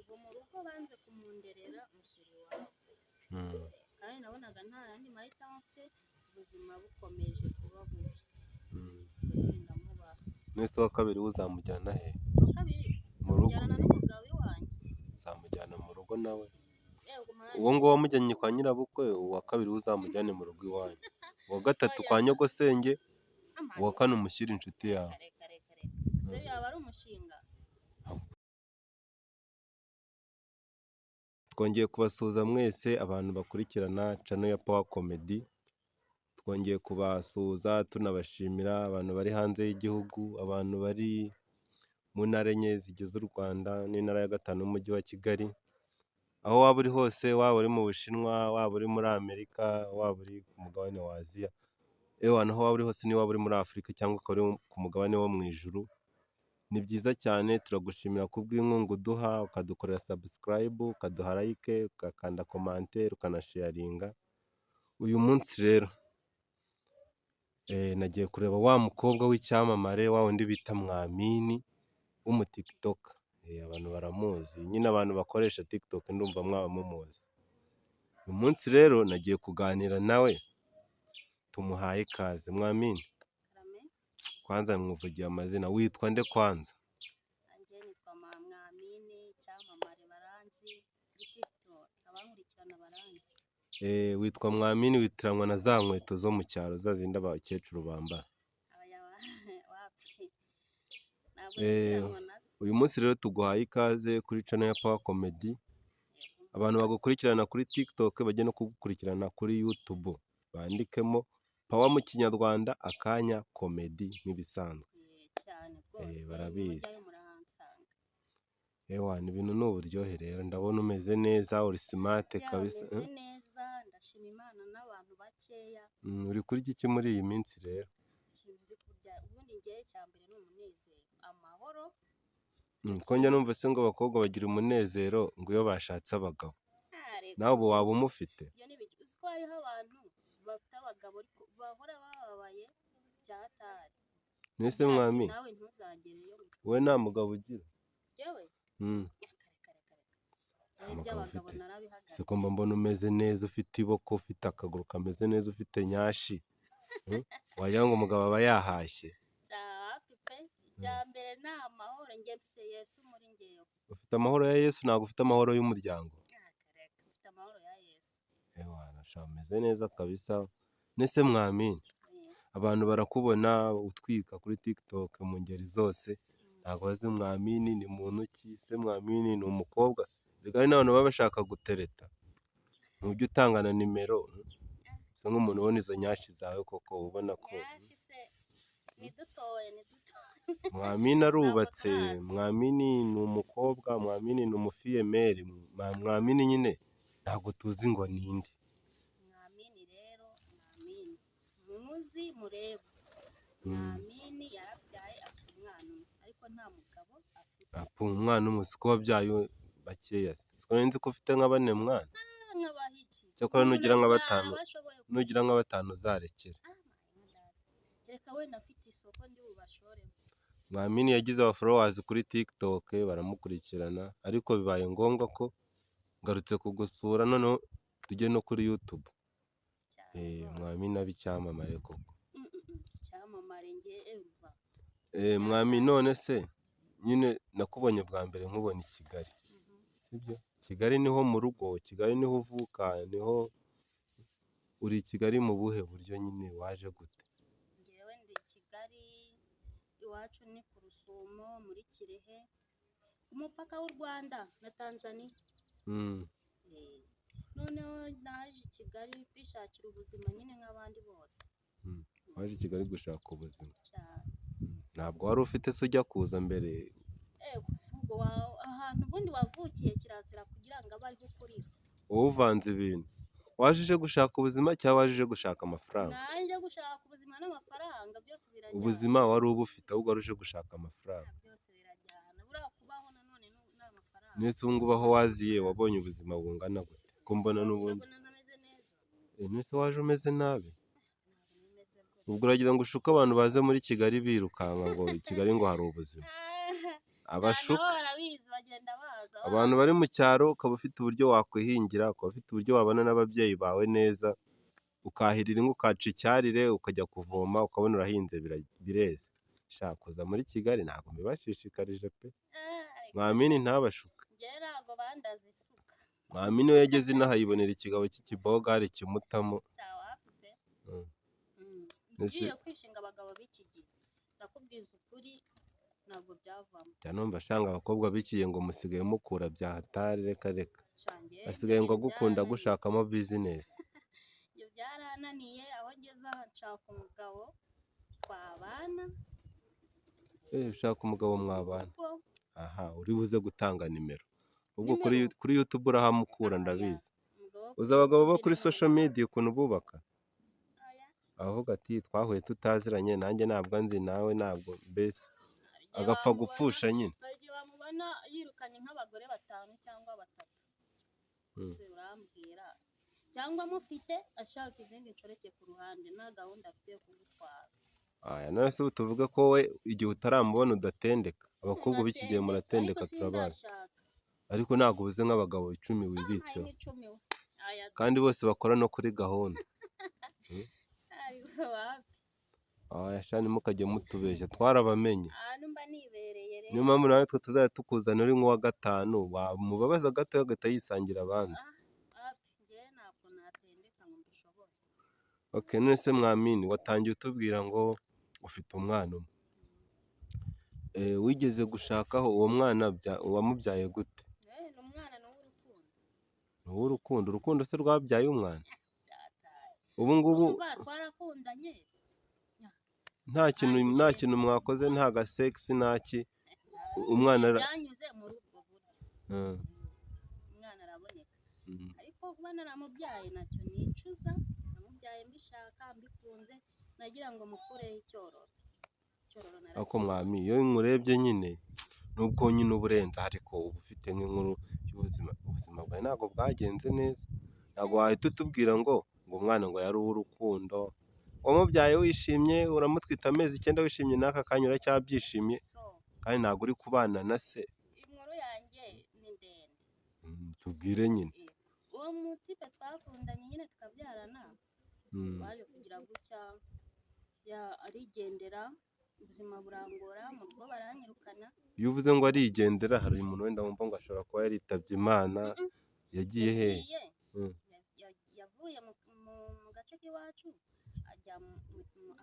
Ubwo mu rugo banze kumunderera, mushyira iwabo. Kandi nabonaga nta yandi mahitamo mfite, ubuzima bukomeje kuba bubi. Ubwo nyine ndamubaha. None se uwa kabiri we uzamujyana he? Uwa kabiri Mu rugo. Njyana n'umugabo iwanjye. Uzamujyana mu rugo nawe? Yego mwana. Uwo nguwo wamujyanye kwa nyirabukwe, uwa kabiri we uzamujyane mu rugo iwanyu. Uwa gatatu Oya. kwa nyogosenge, Amani. uwa kane umushyire inshuti yawe. Reka, reka, reka. Ese yaba ari umushinga? Twongeye kubasuhuza mwese abantu bakurikirana channel ya Power Comedy. Twongeye kubasuhuza tunabashimira abantu bari hanze y'igihugu, abantu bari mu ntara enye zigize u Rwanda n'intara ya gatanu y'umujyi wa Kigali. Aho waba uri hose, waba uri mu Bushinwa, waba uri muri Amerika, waba uri ku mugabane wa Aziya, ewana aho waba uri hose, niba waba uri muri Afurika cyangwa ukaba uri ku mugabane wo mu ijuru, ni byiza cyane. Turagushimira kubw'inkunga uduha, ukadukorera subscribe, ukaduha like, ugakanda commentaire, ukanasharinga. Uyu munsi rero nagiye kureba wa mukobwa w'icyamamare, wa wundi bita Mwamini w'umutiktoker. Abantu baramuzi nyine, abantu bakoresha TikTok ndumva mwaba mumuzi. Uyu munsi rero nagiye kuganira nawe, tumuhaye ikaze. Mwamini, Karame. kwanza mwivugiye amazina, witwa nde kwanza? Nanjye nitwa Mwamini, icyamamare, baranzi kuri TikTok, abankurikirana baranzi. Witwa Mwamini, witiranwa na za nkweto zo mu cyaro, za zindi abakecuru bambara. Aya wapi, ntabwo nitiranwa na se. Uyu munsi rero tuguhaye ikaze kuri channel ya Power Comedy. Yego. Abantu bagukurikirana kuri TikTok bajye no kugukurikirana kuri YouTube, bandikemo Power mu Kinyarwanda akanya Comedy nk'ibisanzwe. Cyane rwose. Barabizi. Nimujyayo murahansanga. Ewana, ibintu ni uburyohe rero, ndabona umeze neza, uri smart kabisa. Meze neza, ndashima Imana n'abantu bakeya. Uri kurya iki muri iyi minsi rero? Ikintu ndi kurya ubundi ngewe cya mbere ni umunezero, amahoro. Ko njya numva se ngo abakobwa bagira umunezero ngo iyo bashatse abagabo. Ah, reka. Nawe ubu waba umufite? Ibyo ni ibiki? Uzi ko hariho abantu bafite abagabo ariko bahora bababaye byatari. Nese Agira ati, mwami, nawe ntuzagereyo. wowe nta mugabo ugira? Yewe? Reka, reka, reka. Nta Njyewe mugabo iby'abagabo ufite. narabihagaritse. Se ko mba mbona umeze neza, ufite iboko, ufite akaguru kameze neza, ufite nyashi? Wagira ngo umugabo aba yahashye. Hafi pe, icya mbere ni amahoro, njye mfite Yesu muri njyewe. Ufite amahoro ya Yesu, ntabwo ufite amahoro y'umuryango. Ah, reka, mfite amahoro ya Yesu. Ewana sha, umeze neza kabisa. Nese mwami, abantu barakubona utwika kuri TikTok mu ngeri zose, ntabwo bazi Mwamini ni muntu ki? Se Mwamini ni umukobwa? Erega hari n'abantu baba bashaka gutereta. Ntujya utanga na nimero? Se nk'umuntu ubona izo nyashi zawe koko, ubona ko Nyashi se ni dutoya, ni dutoya. Mwamini arubatse, turazi. Mwamini ni umukobwa, Mwamini ni umufille-mère, Mwamini nyine ntabwo tuzi ngo ninde. Mwamini rero, Mwamini muzi mureba, Mwamini yarabyaye, afite umwana umwe, ariko nta mugabo afite. Apu, umwana umwe, siko wabyaye bakeya se? Siko nari nzi ko ufite nka bane mwana? Ah, nkabaha iki? Cyakora nugira nka Umuntu batanu, abyara bashoboye. nugira nka batanu uzarekera. Ah, my God. Kereka wenda afite isoko ndi bubashoremo. Mwamini yagize aba followers kuri TikTok baramukurikirana, ariko bibaye ngombwa ko ngarutse kugusura, noneho tujye no kuri YouTube. Cyane rwose. Mwamini abe icyamamare koko. Icyamamare nge emva. Mwami, none se nyine nakubonye bwa mbere nkubona i Kigali, sibyo? Kigali niho mu rugo, Kigali niho uvuka, niho uri. I Kigali mu buhe buryo nyine, waje gute? Ngewe ndi i Kigali, iwacu ni ku Rusumo muri Kirehe, ku mupaka w'u Rwanda na Tanzania. Noneho naje i Kigali kwishakira ubuzima nyine nk'abandi bose. Waje i Kigali gushaka ubuzima? Cyane. Ntabwo wari ufite se ujya kuza mbere? Ubwo ahantu ubundi wavukiye kirazira kugira ngo abe ariho ukurira. Wowe uvanze ibintu, waje uje gushaka ubuzima cyangwa waje uje gushaka amafaranga? Naje gushaka ubuzima n'amafaranga, byose birajyana. Ubuzima wari ubufite, ahubwo wari uje gushaka amafaranga. Byose birajyana, buriya kubaho nanone ni amafaranga. Ndetse ubu ngubu aho waziye wabonye ubuzima bungana gute, ko mbona n'ubundi? Urabona ntameze neza? Nese waje umeze nabi? Ntabwo nimeze rwose. Ubwo uragira ngo ushuke abantu baze muri Kigali birukanka ngo i Kigali ngo hari ubuzima, abashuka. Nabo barabizi, bagenda baza. baza Abantu bazi. bari mu cyaro ukaba ufite uburyo wakwihingira, ukaba ufite uburyo wabana n'ababyeyi bawe neza, ukahirira inka, ukaca icyarire, ukajya kuvoma ukabona urahinze bireze. Sha kuza muri Kigali ntabwo mbibashishikarije pe. Eh, Mwamini ntabashuke. Njyewe ntabwo bandaza isuka. Mwamini we yageze inaha yibonera ikigabo cy'ikibogari kimutamo. Cyawapi pe. Ese Ugiye kwishinga abagabo b'iki gihe, ndakubwiza ukuri, ntabwo byavamo. Njya numva shanga abakobwa b'ikigihe ngo musigaye mukura bya hatari, reka reka. Sha njyewe Asigaye ngo ibyo agukunda byarananiye. agushakamo bizinesi. Ibyo byarananiye, aho ngeze aha nshaka umugabo twabana. Ushaka umugabo mwabana. Kuko Aha, uri buze gutanga nimero. Ubwo Nimero? kuri YouTube urahamukura Aya, ndabizi. umugabo wo Uzi kuri abagabo bo YouTube kuri ni social umugabo. media ukuntu bubaka? Aya. Avuga ati twahuye tutaziranye, nanjye ntabwo nzi nawe ntabwo, mbese Hari igihe agapfa wamubona, gupfusha nyine. hari igihe wamubona yirukanye nk'abagore 5 cyangwa 3. Ese urambwira, cyangwa amufite ashaka izindi nshoreke ku ruhande, nta gahunda afite yo kugutwara. Aya, none se ubu tuvuge ko we igihe utaramubona udatendeka? Abakobwa b'iki gihe Ndatendeka, muratendeka, ariko turabazi. sindashaka. Ariko ntabwo ubuze nk'abagabo 10 wibitseho. Hari n'icumi we. Aya, Kandi bose bakora no kuri gahunda. Ariko wapi? Aya sha ntimukajye mutubeshya, twarabamenye. Ahantu mba nibereye rero. Niyo mpamvu natwe tuzajya tukuzana uri nk'uwa 5, wamubabaza gato agahita yisangira abandi. Wapi, njyewe ntabwo natendeka ngo mbishobore. Okay, none se Mwamini watangiye utubwira ngo ufite umwana umwe. Wigeze gushakaho uwo mwana wamubyaye gute? Ni umwana ni uw'urukundo. Ni uw'urukundo. Urukundo se rwabyaye umwana? Byataye. Ubu ngubu Urumva twarakundanye. Nta kintu mwakoze, nta ga sex, nta ki. Umwana Byanyuze muri ubwo buryo. Umwana araboneka. Ariko kuba naramubyaye ntacyo nicuza, namubyaye mbishaka, mbikunze, nagira ngo mukureho icyororo. Icyororo Ariko narakibonye. mwami, iyo nkurebye nyine, nubwo nyine uba urenze, ariko uba ufite nk'inkuru y'ubuzima, ubuzima bwawe ntabwo bwagenze neza. Ntabwo wahita utubwira ngo umwana ngo yari uw'urukundo, wamubyaye wishimye, uramutwita amezi 9 wishimye, n'aka kanya uracyabyishimye, kandi ntabwo uri kubana na se. Inkuru yanjye ni ndende. Tubwire nyine. Uwo mutipe twakundanye nyine tukabyarana, twaje kugira gutya, ya arigendera, ubuzima burangora, mu rugo baranyirukana. Iyo uvuze ngo arigendera, hari umuntu wenda wumva ngo ashobora kuba yaritabye Imana, yagiye he? Yavuye mu gace k'iwacu ajya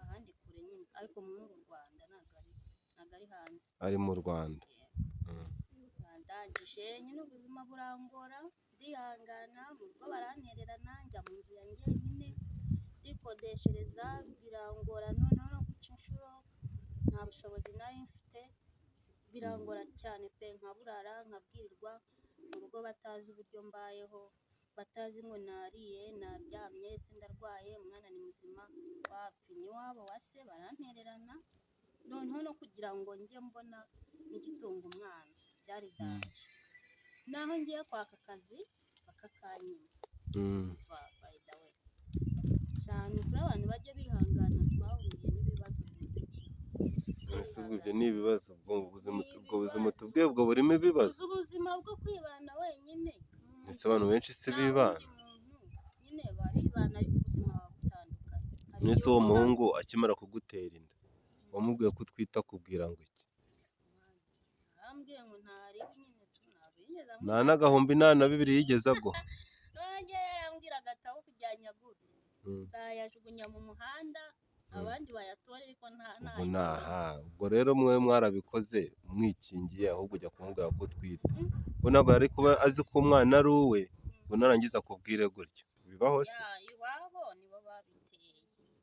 ahandi kure nyine, ariko muri uru Rwanda ntabwo ari hanze. Ari mu Rwanda. Ndangije nyine ubuzima burangora, ndihangana, mu rugo barantererana, njya mu nzu yanjye nyine ndikodeshereza, birangora, noneho no guca inshuro nta bushobozi nari mfite, birangora cyane pe, nkaburara, nkabwirirwa mu rugo batazi uburyo mbayeho, batazi ngo nariye, naryamye, se ndarwaye, umwana ni muzima, wapi n'iwabo wa se barantererana, noneho no kugira ngo njye mbona n'igitunga umwana byari danje. Naho ngiye kwaka akazi bakakanyima. By the way, cyane kuri abantu bajya bihangana, twahuye n'ibibazo bimeze kimwe. Ese ubwo ibyo ni ibibazo, ubwo buzima tubwiye ubwo burimo ibibazo. Uzi ubuzima bwo kwibana wenyine. Ndetse abantu benshi si Nta bibana. wundi muntu nyine baribana, ariko ubuzima buba butandukanye. Hari Mbese igihe uwo ubona muhungu akimara kugutera inda, wamubwiye ko utwite akubwira ngo iki? Arambwiye ngo ntaribi nyine tu, ntabwo yigeze Nta ambwira. n'agahumbi nta na bibiri yigeze aguha. Nanjye yarambwiraga ati aho kujyanya gute, nzayajugunya mu muhanda abandi bayatore, ariko nta Ubwo naha, ubwo rero mwe mwarabikoze mwikingiye, ahubwo ujya kumubwira ko utwite. Ubwo ntabwo yari kuba azi ko umwana ari uwe, ngo narangiza akubwire gutyo. Bibaho se? Ya, iwabo nibo babiteye.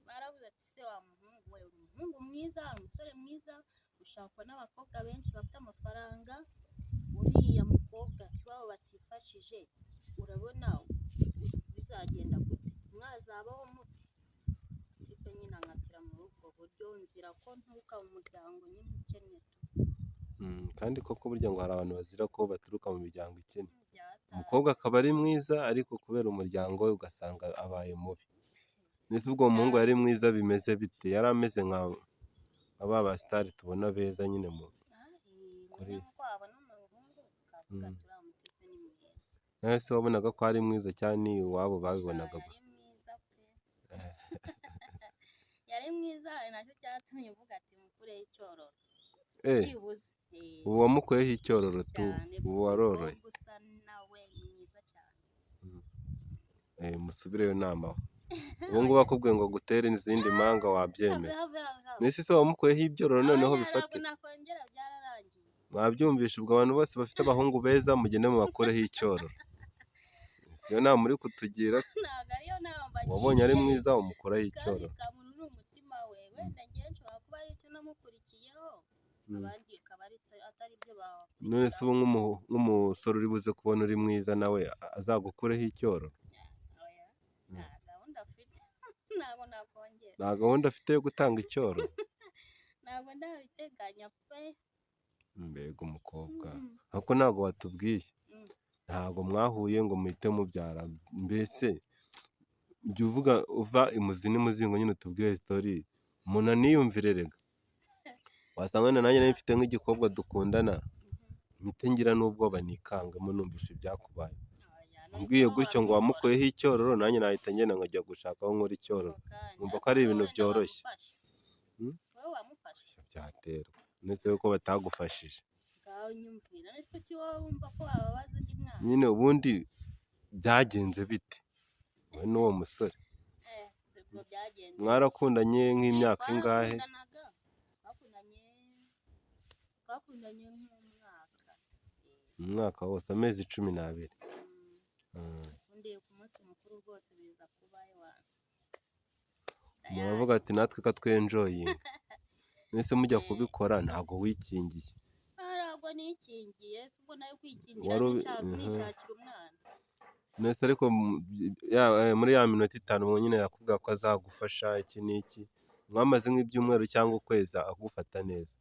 Baravuze ati se wa muhungu we, uri umuhungu mwiza, uri umusore mwiza, ushakwa n'abakobwa benshi bafite amafaranga, uriya mukobwa iwabo batifashije, urabona bizagenda gute? Mwazabaho muti? Tipe nyine ankatira muri ubwo buryo, nzira ko nturuka mu muryango nyine ukennye tu. Kandi koko burya ngo hari abantu bazira ko baturuka mu miryango ikennye. Byataye. Umukobwa akaba ari mwiza ariko kubera umuryango we ugasanga abaye mubi. Mbese ubwo uwo muhungu yari mwiza bimeze bite? Yari ameze nka ba basitari tubona beza nyine mu kuri Nyine nkuko wabona umuhungu ukavuga ati uriya Nawe se wabonaga ko ari mwiza cyane, ni iwabo Sha, babibonaga yari gusa? mwiza pe, yari mwiza, ari nacyo cyatumye uvuga ati mukureho icyororo. Eh, byibuze. Ubu wamukuyeho icyororo tu? Cyane. Ubu waroroye. Umukobwa usa nawe mwiza cyane. Eh, musubireyo inama aho. Ubu ngubu akubwiye ngo agutere izindi mpanga wabyemera? Have, have, have. Nese se wamukuyeho ibyororo noneho? Oya, bifate. ntabwo nakongera, byararangiye. Mwabyumvishe ubwo, abantu bose bafite abahungu beza mugende mubakureho icyororo. Siyo nama muri kutugira se? Ntabwo ariyo nama mbagiriye. Wabonye ari mwiza umukuraho Kandi icyororo. kamuntu ni umutima we, wenda ngewe nshobora kuba ari icyo namukurikiyeho, abandi akaba atari byo. None se ubu nk'umusore uri buze kubona uri mwiza nawe azagukureho icyororo? Oya, nta gahunda afite, ntabwo nakongera. Nta gahunda afite yo gutanga icyororo? Ntabwo ndabiteganya pe. Mbega umukobwa! Ariko ntabwo watubwiye, ntabwo mwahuye ngo muhite mubyara. Mbese jya uvuga uva imuzi n'imuzingo nyine, utubwire story umuntu aniyumvire. Rega wasanga wenda nanjye nari mfite nk'igikobwa dukundana, mpite ngira n'ubwoba nikangamo numvishe ibyakubaye. Oya, none Umbwiye se wowe gutyo ngo wabikora? wamukuyeho icyororo, nanjye nahita ngenda nkajya gushaka aho nkura icyororo. Ako kanya. Nkumva ko ari Ariko ibintu wowe wenda byoroshye. wamufasha? Hmm? Wowe wamufasha? Byaterwa ndetse yuko batagufashije. Ngaho nyumvira, none se kuki wowe wumva ko wababaza undi mwana? Nyine ubundi byagenze bite wowe n'uwo musore? Eh, ubwo byagenze Mwarakundanye nk'imyaka ingahe? Twarakundanaga, twakundanye nk'umwaka. Umwaka wose, amezi 12? Ubundi ku munsi mukuru rwose biza kuba iwanyu. Muravuga ati natwe ka twenjoyinga. Mwese mujya kubikora ntabwo wikingiye? Ntabwo nikingiye, si ubwo nayo kwikingira. Wari Nishakira umwana. Nese ariko muri ya minota 5 nyine yakubwira ko azagufasha iki n'iki, mwamaze nk'ibyumweru cyangwa ukwezi agufata neza?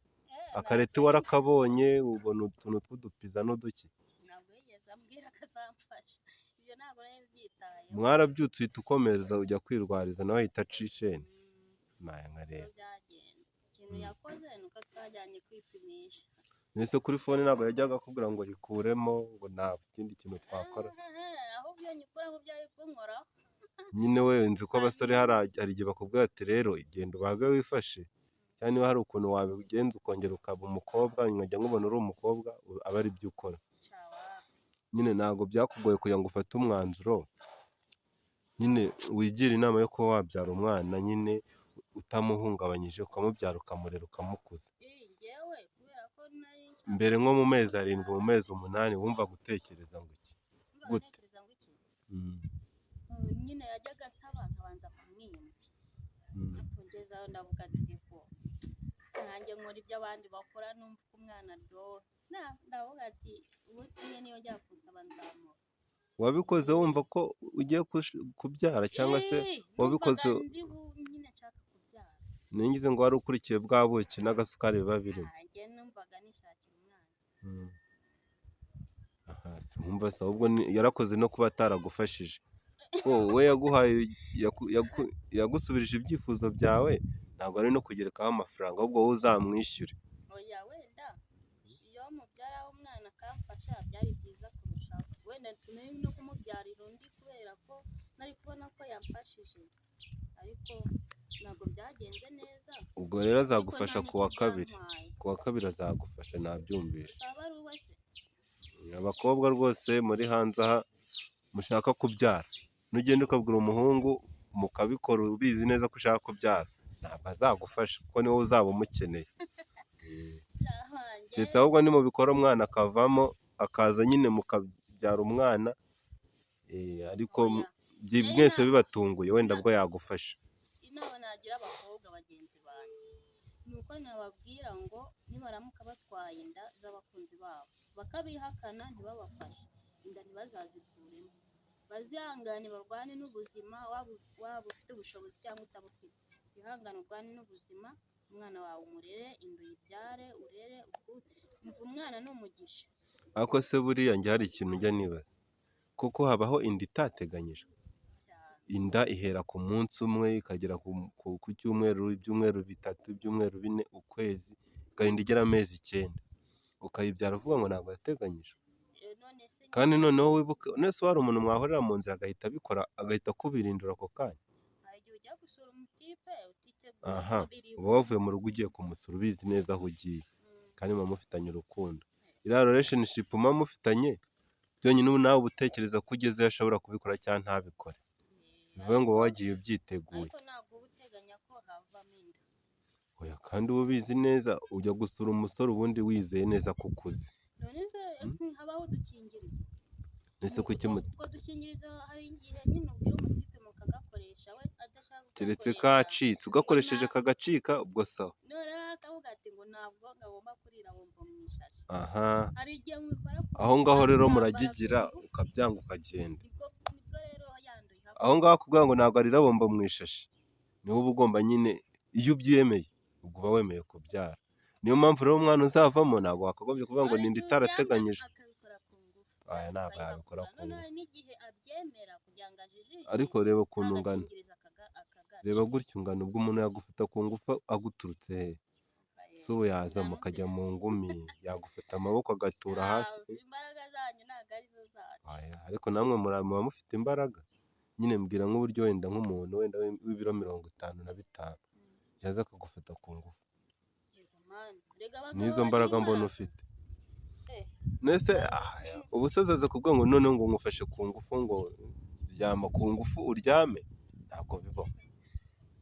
Akareti warakabonye, ubona utuntu tw'udupiza n'uduki? Ntabwo yigeze ambwira ko azamfasha, ibyo ntabwo nari mbyitayeho. Mwarabyutse uhita ukomereza ujya kwirwariza, nawe ahita aca isheni maya nkareba. Niko byagenze, ikintu yakoze ni uko twajyanye kwipimisha. Nese kuri phone ntabwo yajyaga akubwira ngo rikuremo, ngo nta kindi kintu twakora? Ahubwo iyo nyikuramo byari kunkoraho. Nyine we nzi ko abasore hari igihe bakubwira ati rero genda ubage wifashe, cyangwa niba hari ukuntu wabigenza ukongera ukaba umukobwa, nkajya nkubona uri umukobwa, aba ari byo ukora. Cawa. Nyine ntabwo byakugoye kugira ngo ufate umwanzuro nyine wigire inama yo kuba wabyara umwana nyine utamuhungabanyije, ukamubyara, ukamurera, ukamukuza? Njyewe kubera ko nari nshaka Mbere nko mu mezi 7, mu mezi 8, wumva gutekereza ngo iki? Numvaga Gute? ntekereza ngo iki? Nyine yajyaga ansaba nkabanza kumwima. Ariko ngezeho ndavuga ati reko nanjye nkora ibyo abandi bakora, numva uko umwana aryoha. Ndavuga ati ubu sinye niyo njya kunsaba nzamuha. Wabikoze wumva ko ugiye kubyara cyangwa se wabikoze? Numvaga nyine nshaka kubyara. Ningize ngo wari ukurikiye bwa buki n'agasukari biba birimo. Njye numvaga nishakira umwana. Aha wumva se ahubwo yarakoze no kuba ataragufashije, ko we yaguhaye yagusubirije ibyifuzo byawe, ntabwo ari no kugerekaho amafaranga, ahubwo wowe uzamwishyure. Oya, wenda iyo mubyaraho umwana akamfasha byari byiza kurushaho, wenda nari no kumubyarira undi kubera ko nari kubona ko yamfashije, ariko ntabwo byagenze neza. Ubwo rero Ariko azagufasha nta ku wa n'icyo kabiri. byantwaye. Ku wa kabiri azagufasha, nabyumvishe. Aba ari uwe se? Abakobwa rwose muri hanze aha mushaka kubyara, nugenda ukabwira umuhungu mukabikora ubizi neza ko ushaka kubyara, ntabwo azagufasha kuko niwowe uzaba umukeneye. Keretse ahubwo nimubikora umwana akavamo, akaza nyine mukabyara umwana, ariko Oya. mwese bibatunguye, wenda bwo yagufasha. Inama nagira abakobwa bagenzi banjye ni uko nababwira ngo nibaramuka batwaye inda z'abakunzi babo bakabihakana, ntibabafashe, inda ntibazazikuremo, bazihangane barwane n'ubuzima. Waba ufite ubushobozi cyangwa utabufite, wihangane urwane n'ubuzima, umwana wawe umurere, inda uyibyare, urere, umva umwana ni umugisha. Ariko se buriya njye hari ikintu njya nibaza, kuko habaho inda itateganyijwe. Cyane. Inda ihera ku munsi umwe ikagera ku cyumweru, ibyumweru 3, ibyumweru 4, ukwezi, ikarinda igera amezi 9, ukayibyara uvuga ngo ntabwo yateganyijwe. None se Kandi nyine noneho wibuke nese wari umuntu mwahurira mu nzira agahita abikora, agahita akubirindura ako kanya. Hari igihe ujya gusura umutipe utiteguye Aha, ko biri uba wavuye mu rugo ugiye kumusura ubizi neza aho ugiye, kandi muba mufitanye urukundo. Iriya relationship muba mufitanye byonyine, ubu nawe uba utekereza ko ugezeyo ashobora kubikora cyangwa ntabikore, bivuze ngo uba wagiye ubyiteguye. Ariko ntabwo uba uteganya ko havamo inda. Oya, kandi uba ubizi neza, ujya gusura umusore ubundi wizeye neza ko ukuze. None se habaho udukingirizo? Ese kuki Utwo dukingirizo hari igihe nyine ubwira umutipe mukagakoresha, we adashaka Keretse kugakoresha. kacitse, ugakoresheje kagacika, ubwo sawa. Noneho akavuga ati ngo ntabwo gagomba kurira bombo mu ishashi. Aha. Hari igihe mubikora ku Aho ngaho rero ukambara muragigira ku ngufu. Ukabyanga ukagenda. Nibwo rero yanduye. Aho ngaho kuvuga ngo ntabwo arira bombo mu ishashi, niho uba ugomba nyine, iyo ubyemeye ubwo uba wemeye kubyara. Niyo mpamvu rero umwana uzavamo ntabwo wakagombye kuvuga ngo Hari ni inda igihe ubyanga itarateganyijwe. akabikora ku ngufu. Aya ntabwo yabikora ku Noneho ngufu. hari n'igihe abyemera kugira ngo ajijishe. Ariko reba ukuntu ungana. Agakingirizo akagaca. Reba gutya ungana, ubwo umuntu yagufata ku ngufu aguturutse he? Se ubu yaza mukajya mu ngumi, yagufata amaboko agatura hasi? Imbaraga zanyu ntabwo arizo zacu. Oya, ariko namwe muba mufite imbaraga. Nyine mbwira nk'uburyo wenda nk'umuntu wenda w'ibiro 55 yaza akagufata ku ngufu. Yego mani, rega abagabo N'izo bagira mbaraga mbona imbaraga. ufite. Eh. Nese ubu se azaza kuvuga ngo noneho ngo ngufashe ku ngufu, ngo ryama ku ngufu uryame? Ntabwo bibaho.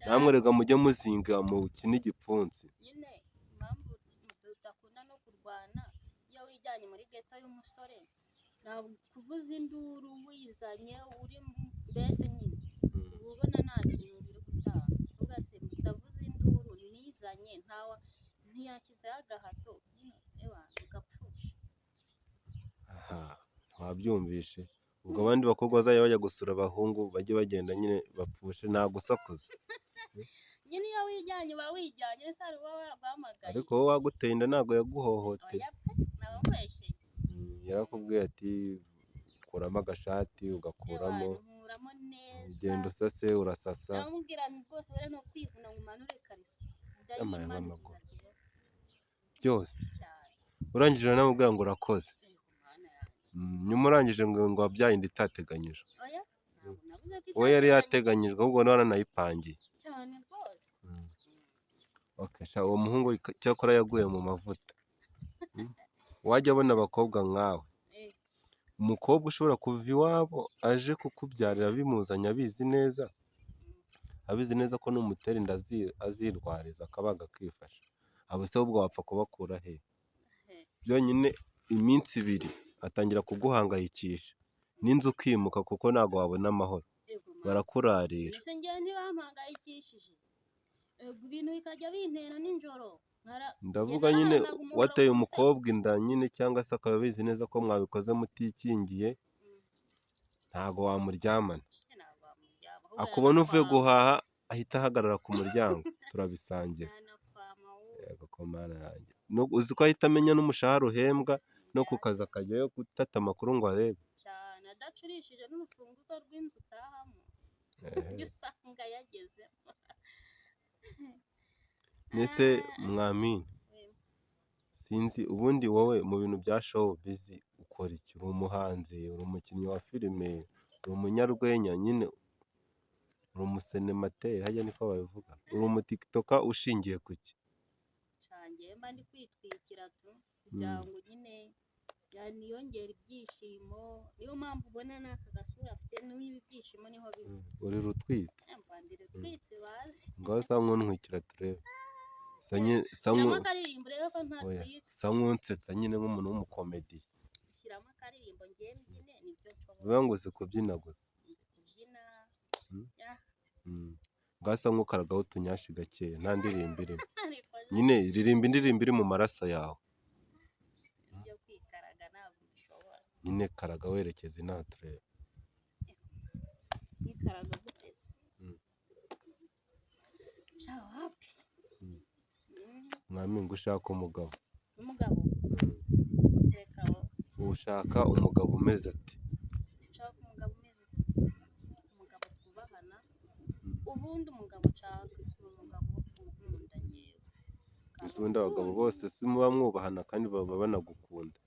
Namwe rega mujye muzinga mukine igipfunsi. Nyine impamvu tudakunda no kurwana, iyo wijyanye muri geto y'umusore ntabwo kuvuza induru wizanye uri mbese nyine uba ubona nta kintu biri gutanga. Uvuga se ndavuza induru nizanye, ntawa ntiyakizaho agahato nyine, ewa ugapfusha. Aha ntiwabyumvishe? Ubwo abandi bakobwa bazajya bajya gusura abahungu bajye bagenda nyine bapfushe, nta gusakuza. Nyine iyo wijyanye uba wijyanye, ese hari uba waguhamagaye? Ariko wowe waguteye inda ntabwo yaguhohoteye. Oya pe, nabamubeshyeye. Yarakubwiye ati kuramo agashati, ugakuramo. Ewa, nkuramo neza. Ugenda usase, urasasa. Ndamubwira nti rwose buriya ni ukwivuna ngo umanure ikariso. Yamaye Ndayimanura nk'amaguru. rero. Byose. Cyane. Urangije uranamubwira ngo urakoze. Yego mana yanjye. Nyuma urangije ngo wabyaye inda itateganyijwe. Oya, ntabwo navuze ko Wowe yari itateganyijwe. yateganyijwe, ahubwo nawe waranayipangiye. Cyane rwose. Okay, sha uwo muhungu cyakora yaguye mu mavuta. Wajya abona abakobwa nkawe. Umukobwa ushobora kuva iwabo aje kukubyarira bimuzanye abizi neza, abizi neza ko numutera inda azirwariza akabaga akifasha. Abo se ubwo wapfa kubakura he? Byonyine iminsi ibiri atangira kuguhangayikisha, n'inzu ukimuka kuko ntabwo wabona amahoro. Yego mana. Barakurarira. Mbese njyewe ntibampangayikishije? Ego, ibintu bikajya bintera nijoro. Ndavuga Njye nyine nararanaga umugabo wateye ku musego. umukobwa inda nyine, cyangwa se akaba abizi neza ko mwabikoze mutikingiye, ntago wamuryamana. Ntabwo wamuryama, ahubwo Akubona uvuye yanakwama. guhaha ahita ahagarara ku muryango, turabisangira. Yanakwama wowe. Yego ko mana yanjye. Uzi ko ahita amenya n'umushahara uhembwa, no ku kazi akajyayo gutata amakuru ngo arebe. Cyane, adacurishije n'urufunguzo rw'inzu utahamo. Ujya usanga yagezemo. Nese mwamini, sinzi ubundi wowe mu bintu bya showbiz ukora iki? Uri umuhanzi, uri umukinnyi wa filime, uri umunyarwenya nyine, uri umusenemateri harya niko babivuga, uri umutiktoka ushingiye ku ki? Njyewe mba ndi kwitwikira tu kugira ngo nyine niyongere ibyishimo, niyo mpamvu ubona n'aka gasura afite n'ibi byishimo niho biva. Uri rutwitsi. Mva ndi rutwitsi bazi. Ngaho sa nk'untwikira turebe. Sa Shyiramo akaririmbo urebe ko Oya, ntatwika. sa nk'unsetsa nyine nk'umuntu w'umukomediye. Shyiramo akaririmbo njyewe mbyine, nibyo nshoboye. Bivuga ngo uzi kubyina gusa. Nzi kubyina. Ngaho sa nk'ukaragaho utunyashi gakeya, nta ndirimbo irimo. Ariko Nyine ririmba indirimbo iri mu maraso yawe. Ibyo kwikaraga ntabwo mbishobora. Nyine karaga werekeza inaha turebe. Kwikaraga gute se? Sha wapi. Mwami ngo ushaka umugabo. Umugabo? Reka wowe. Ushaka umugabo umeze ate? Nshaka umugabo umeze ute? Umugabo twubahana. Ubundi umugabo nshaka ni umugabo unkunda ngewe. Ese ubundi abagabo bose si muba mwubahana kandi baba banagukunda?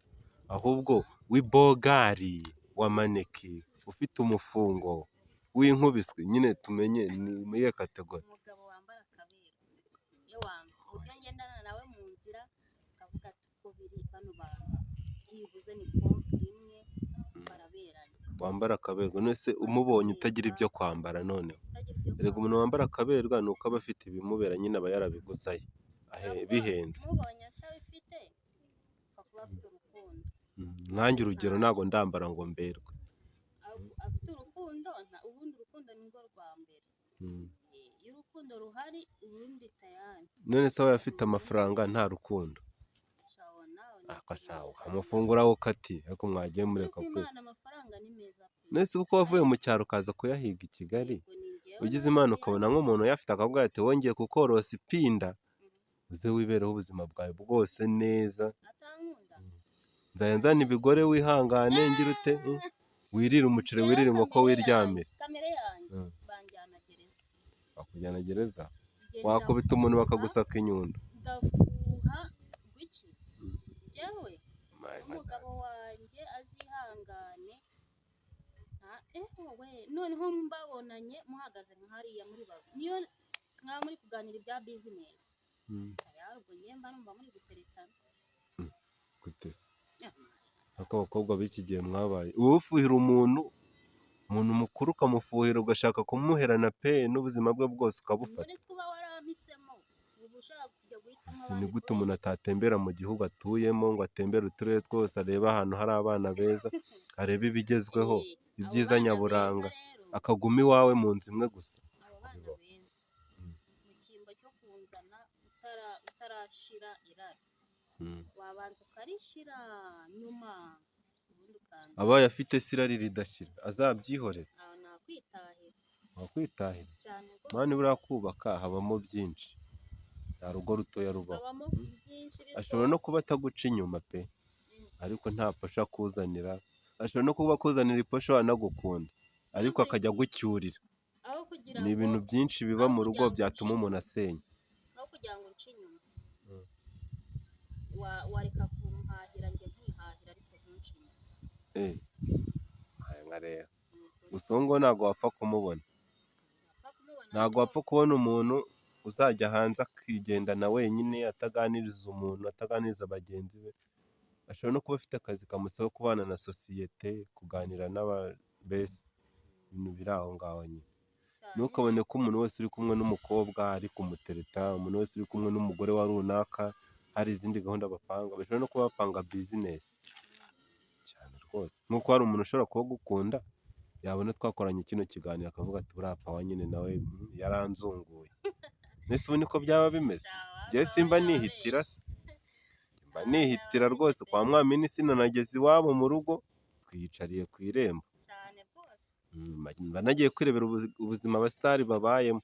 Ahubwo w'ibogari, wa maneki, ufite umufungo, w'inkubiswi, nyine tumenye ni muri iyo category. Umugabo wambara akaberwa, ewana, uburyo ngendana nawe mu nzira akavuga ati uko biri bano bantu byibuze ni pompe imwe baraberanye. Wambara akaberwa, none se umubonye utagira ibyo kwambara noneho? Utagira ibyo Erega umuntu wambara akaberwa ni uko aba afite ibimubera nyine, aba yarabiguze aye bihenze. Mubonye atabifite apfa kuba afite urukundo. Nkanjye urugero ntabwo ndambara ngo mberwe. Afite urukundo, ubundi urukundo ni rwo rwa mbere. Iyo urukundo ruhari ubundi tayari. None se abaye afite amafaranga nta rukundo? Shabona. Akashaho amafunguro aho ukati, ariko mwagiye mureka kwe. Imana, amafaranga ni meza pe. None se uko wavuye mu cyaro ukaza kuyahiga i Kigali, Yego, ni njyewe ugize Imana ukabona nk'umuntu uyafite akavuga ati wongeye kukorosa ipinda, uze wibereho ubuzima bwawe bwose neza, atankunda. Nzajya nzana ibigore wihangane, ngira ute, wirire umuceri, wirire inkoko, wiryamire. Kamere yanjye banjyana gereza. Bakujyana gereza? Njye Wakubita umuntu ndafuha, bakagusaka inyundo. Ndafuha gwiki njyewe umugabo wanjye azihangane wowe noneho mbabonanye muhagaze nka hariya muri babiri, niyo mwaba muri kuganira ibya business, tayari ubwo njye mba numva muri guteretana. Gute se? Ariko abakobwa b'iki gihe mwabaye, wowe ufuhira umuntu mukuru ukamufuhira ugashaka kumuherana pe, n'ubuzima bwe bwose ukabufata. None se kuba warampisemo uba ushaka kujya guhitamo Si abandi ni gute kubera umuntu atatembera mu gihugu atuyemo ngo atembere uturere twose, arebe ahantu hari abana beza, arebe ibigezweho, Abo ibyiza bana nyaburanga, beza rero, akaguma iwawe mu nzu imwe gusa? Abo bana beza mu cyimbo cyo kunzana utarashira irari, wabanza ukarishira nyuma ubundi ukanza. Abaye afite se irari ridashira azabyihorere? Aho nakwitahira. Wakwitahira? Cyane rwose. Mani, buriya kubaka habamo byinshi, nta rugo rutoya rubaho. Habamo byinshi ariko Ashobora no kuba ataguca inyuma pe, ariko nta posho akuzanira. Ashobora no kuba akuzanira iposho anagukunda, ariko akajya agucyurira. Aho kugira Ni ngo ibintu byinshi biba aho mu rugo kugira ngo byatuma unce umuntu asenya. Aho kugira ngo unce inyuma, wareka kumpahira njye nkihahira, ariko ntunce inyuma. Aya nka rero Ni ukuri. Gusa uwo nguwo ntabwo wapfa kumubona. Wapfa kumubona. Ntabwo wapfa kubona umuntu uzajya hanze akigendana wenyine, ataganiriza umuntu, ataganiriza bagenzi be. Ashobora no kuba afite akazi kamusaba kubana na sosiyete, kuganira n'aba, mbese ibintu biri aho ngaho nyine. Cyane. Ntukabone ko umuntu wese uri kumwe n'umukobwa ari kumutereta, umuntu wese uri kumwe n'umugore wa runaka hari izindi gahunda bapanga. Bashobora no kuba bapanga business cyane rwose. Nk'uko hari umuntu ushobora kuba agukunda, yabona twakoranye kino kiganiro akavuga ati buriya Pawa nyine nawe yaranzunguye. Mbese ubu niko byaba bimeze? Njyewe simba nihitira se? Mba nihitira rwose kwa Mwamini, sinanageze iwabo mu rugo, twiyicariye ku irembo. Cyane rwose. Mba nagiye kwirebera ubuzima abasitari babayemo.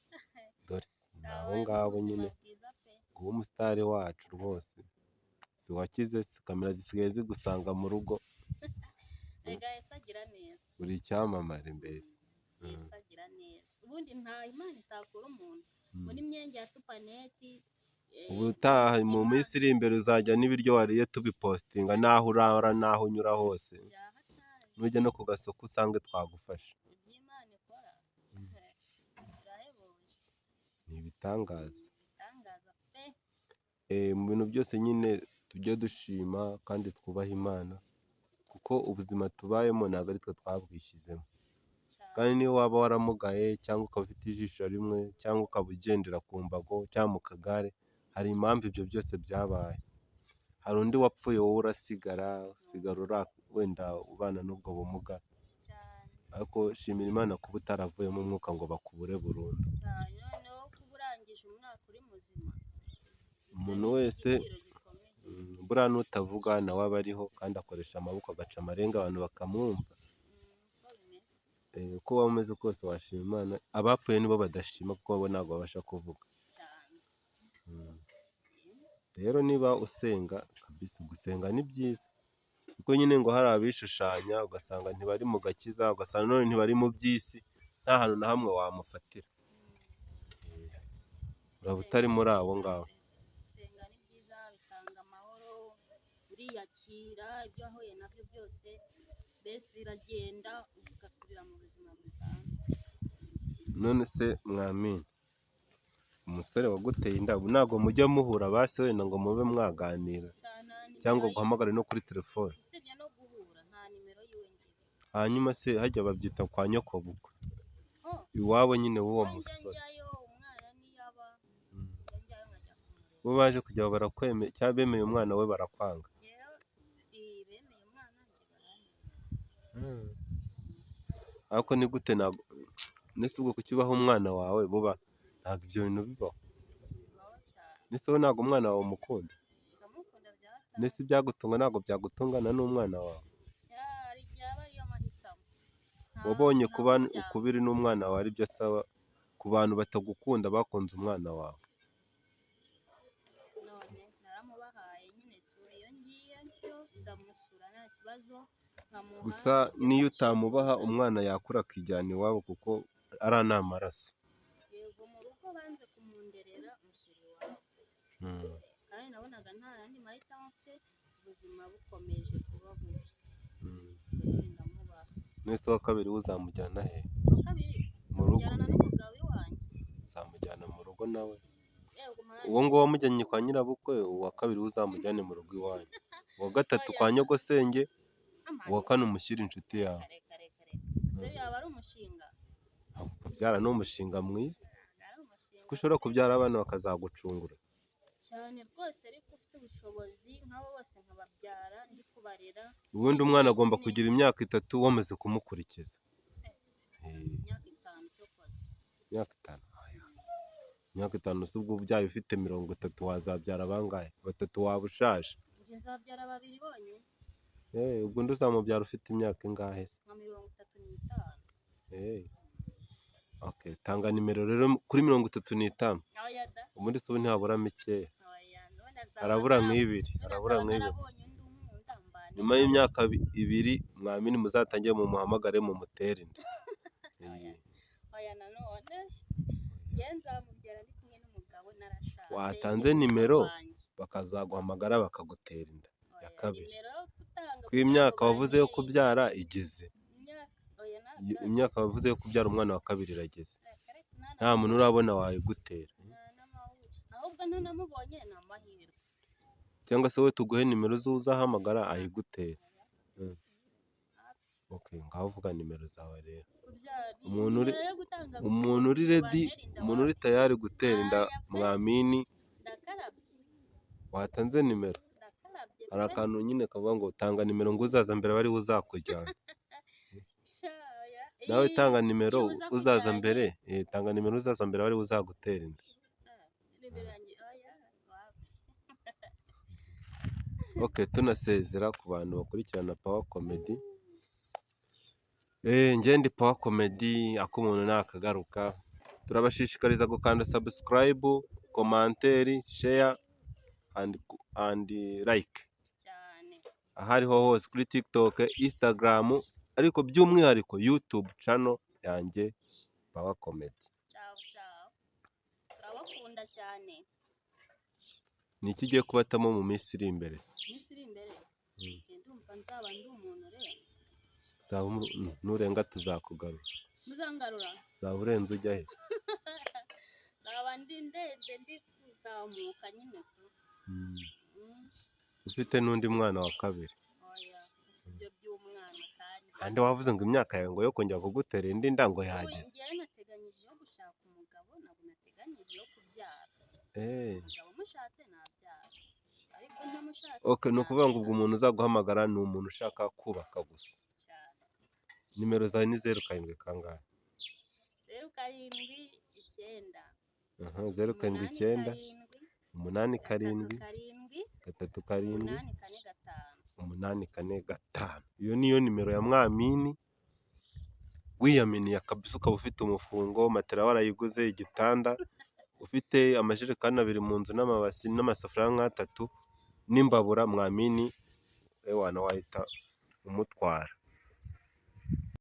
Dore ni abo Babayemo ngabo ubuzima nyine. bwiza pe. Nguwo umusitari wacu rwose. Si wakize se, kamera zisigaye zigusanga mu rugo. Rega Yesu agira neza. Uri icyamamare mbese. Yesu agira neza. Ubundi nta Imana itakura umuntu muri myenge ya supaneti. Ubutaha mu minsi iri imbere uzajya n'ibiryo wariye tubipostinga, n'aho urara n'aho unyura hose. Bya hatari. Nujya no ku gasoko usange twagufasha. Ibyo Imana ikora birahebuje. Ni ibitangaza. Ibitangaza pe. Mu bintu byose nyine tujye dushima kandi twubahe Imana, kuko ubuzima tubayemo ntabwo ari twe twabwishyizemo. Cyane. Kandi niyo waba waramugaye cyangwa ukaba ufite ijisho rimwe cyangwa ukaba ugendera ku mbago cyangwa mu kagare, hari impamvu ibyo byose byabaye. Hari undi wapfuye, wowe urasigara, usigara wenda ubana n'ubwo bumuga, Cyane. ariko shimira Imana kuba utaravuyemo umwuka ngo bakubure burundu. Cyane, noneho kuba urangije umwaka uri muzima, ibyo Umuntu ni wese iby'igiciro gikomeye. Buriya n'utavuga nawe aba ariho kandi akoresha amaboko agaca amarenga abantu bakamwumva. Uko bimeze. Uko waba umeze kose washima Imana, abapfuye nibo badashima kuko bo ntabwo babasha kuvuga. Cyane. Rero niba usenga kabisa, gusenga ni byiza, kuko nyine ngo hari abishushanya ugasanga ntibari mu gakiza, ugasanga none ntibari mu by'isi, nta hantu na hamwe wamufatira. Uraba Gusenga utari ni muri abo byiza ngabo. pe. Gusenga ni byiza, bitanga amahoro, Ukiyakira ibyo wahuye nabyo byose, mbese biragenda ugasubira mu buzima busanzwe. None se Mwamini, umusore waguteye inda ubu ntabwo mujya muhura basi wenda ngo mube mwaganira Nta nimero cyangwa ye- guhamagare no kuri telefone? Usibye no guhura, nta nimero yiwe ngira. Hanyuma se hajya babyita kwa nyokobukwe, Oh, iwabo nyine w'uwo njya musore? Njyayo umwana niyaba, njya njyayo nkajya kumureba. Bo baje kugira ngo barakwemeye cyangwa bemeye umwana we barakwanga? Rero bemeye umwana, njye baranyanga. Ariko ni gute? Ntabwo nese ubwo kuki ubaha umwana wawe buba ntabwo ibyo bintu bibaho? Bibaho cyane. Nese wowe ntabwo umwana wawe umukunda? Ndamukunda bya Nese ibyagutunga ntabwo byagutungana n'umwana wawe? Hari igihe aba ariyo mahitamo. Wabonye Ntabwo kuba byanga. ukubiri n'umwana wawe aribyo asaba ku bantu batagukunda bakunze umwana wawe? None naramubahaye nyine tu, iyo ngiye ntyo ndamusura nta kibazo, nkamuha Gusa ibyo n'iyo ashaka utamubaha gusa. umwana yakura akijyana iwabo kuko ari ni amaraso. Yego, mu rugo banze kumunderera, mushyira iwabo, kandi nabonaga nta yandi mahitamo mfite, ubuzima bukomeje kuba bubi. Ubwo nyine ndamubaha. Nese uwa kabiri we uzamujyana he? Uwa kabiri Mu rugo. nzamujyana n'umugabo iwanjye. Uzamujyana mu rugo nawe? Yego mwana. Uwo nguwo wamujyanye kwa nyirabukwe, uwa kabiri we uzamujyane mu rugo iwanyu, uwa gatatu Oya. kwa nyogosenge, Amani. uwa kane umushyire inshuti yawe. Reka reka reka, ese yaba ari umushinga? Ntabwo kubyara ni umushinga mwiza. Ari umushinga Ko ushobora kubyara abana bakazagucungura. Cyane rwose, ariko ufite ubushobozi nk'abo bose nkababyara ndi kubarera. Ubundi umwana agomba kugira imyaka 3 wamaze kumukurikiza. Imyaka 5 cyo koze. Imyaka 5? Oya. Imyaka 5 si ubwo ubyaye ufite 30 wazabyara bangahe? Batatu waba ushaje. Njye nzabyara babiri bonyine. Ubwo undi uzamubyara ufite imyaka ingahe se? Nka 35. Okay, tanga nimero rero kuri 35. Oya da. Ubundi se ubu ntihabura mikeya? Oya, none nzaba Harabura nk'ibiri, none harabura nzaba nk'ibiri. narabonye undi unkunda mbane Nyuma nawe. y'imyaka 2 Mwamini muzatangiye mumuhamagare mumutere inda. Oya, nanone njye nzamubyara ndi kumwe n'umugabo, narashatse, Watanze ndi n'umugabo nimero wanjye. bakazaguhamagara bakagutera inda ya Oya, kabiri. nimero yo gutanga Ku kugira ngo imyaka wavuze yo bantere inda. kubyara igeze. Imyaka, oya, ntabwo Imyaka wavuze yo kubyara umwana wa kabiri irageze. iragera. Reka reka, Nta muntu urabona wayigutera. nta n'amahirwe, ahubwo ntanamubonye ni amahirwe. Cyangwa se wowe tuguhe nimero z'uzahamagara ayigutera. Okay, ngaho vuga nimero zawe rero. Kubyara Umuntu uri nimero yo gutanga umuntu uri ngo ready, bantere inda umuntu uri wapi. tayari gutera inda Aya pe. Mwamini, Ndakarabye. watanze nimero. Ndakarabye Hari pe. akantu nyine kavuga ngo tanga nimero ngo uzaza mbere aba ariwe uzakujyana. Sha, oya. Nawe tanga nimero Iyo uza uzaza kujyanye mbere, tanga nimero uzaza mbere aba ariwe uzagutera inda. Nimero yanjye, oya, wapi. Okay, tunasezera ku bantu bakurikirana Power Comedy. Njye ndi Power Comedy, ak'umuntu nakagaruka. Turabashishikariza gukanda subscribe, commentaire, share and like. Cyane. Aho ariho hose kuri TikTok, Instagram, ariko by'umwihariko YouTube channel yanjye Power Comedy. Ciao ciao, turabakunda cyane. Ni iki ugiye kubatamo mu minsi iri imbere? Iminsi iri imbere, njye ndumva nzaba ndi umuntu urenze. Uzaba nurenga tuzakugarura. Muzangarura? Uzaba urenze ujya he? Nzaba ndi ndenze, ndi kuzamuka nyine tu. Ufite n'undi mwana wa kabiri? Oya, si ibyo by'umwana kandi. Kandi wavuze ngo imyaka yawe ngo yo kongera kugutera indi nda ngo Ubu yageze. njyewe nateganyije yo gushaka umugabo, ntabwo nateganyije yo kubyara. Umugabo mushatse nabyara, ariko ntamushatse Okay, ni ukuvuga ngo ubwo sinabyara. umuntu uzaguhamagara ni umuntu ushaka kubaka gusa. Cyane. Nimero zawe ni 07 kangahe? 079. Aha, 0 7 8 9 7 8 3 7 7 3 7 8 4 5. 8 4 5. Iyo niyo nimero ya Mwamini. Wiyaminiye kabisa ukaba ufite umufungo, matera warayiguze, igitanda, ufite amajerekani abiri mu nzu n'amabasi n'amasafuriya nk'atatu n'imbabura, Mwamini ewana wahita umutwara.